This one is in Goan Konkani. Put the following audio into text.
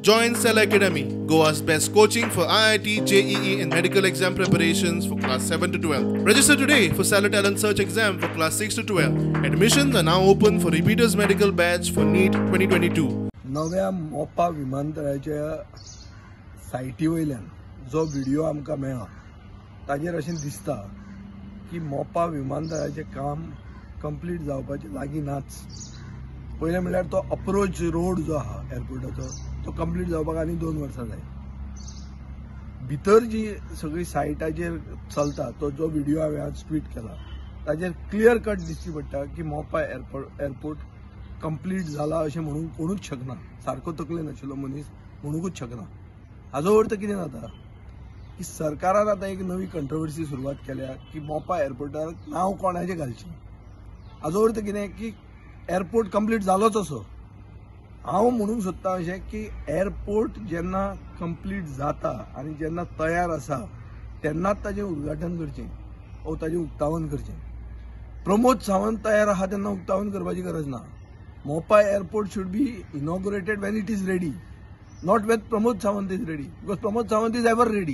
Join Cell Academy, Goa's best coaching for IIT, JEE and medical exam preparations for class 7 to 12. Register today for Cellar Talent Search exam for class 6 to 12. Admissions are now open for repeaters medical batch for NEET 2022. नव्या मोपा विमानतळाच्या सायटी वयल्यान जो व्हिडिओ आमकां मेळ्ळा ताजेर अशें दिसता की मोपा विमानतळाचें काम कंप्लीट जावपाचें लागीं नाच. पयलें म्हणल्यार तो अप्रोच रोड जो आहा एअरपोर्टाचो तो कंप्लीट जावपाक आनी 2 वर्सां जाय. भितर जी सगळी सायटाचेर चलता तो जो व्हिडिओ हांवें आज ट्वीट केला ताजेर क्लियर कट दिश्टी पडटा की मोपा एअरपोर्ट कंप्लीट जाला अशें म्हणूंक कोणूच शकना. सारको तकले नाशिल्लो मनीस म्हणूंकूच शकना. हाजो अर्थ कितें जाता की सरकारान आतां एक नवी कंट्रोवर्सी सुरवात केल्या की मोपा एअरपोर्टार नांव कोणाचें घालचें. हाजो अर्थ कितें की एअरपोर्ट कंप्लीट जालोच असो. हांव म्हणूंक सोदता अशें की एअरपोर्ट जेन्ना कंप्लीट जाता आनी जेन्ना तयार आसा तेन्नाच ताजें उद्घाटन करचें ओ ताजें उक्तावण करचें. प्रमोद सावंत तयार आहा तेन्ना उक्तावण करपाची गरज ना. Mopa airport should be inaugurated when it is ready, not when Pramod Sawant is ready, because Pramod Sawant is ever ready.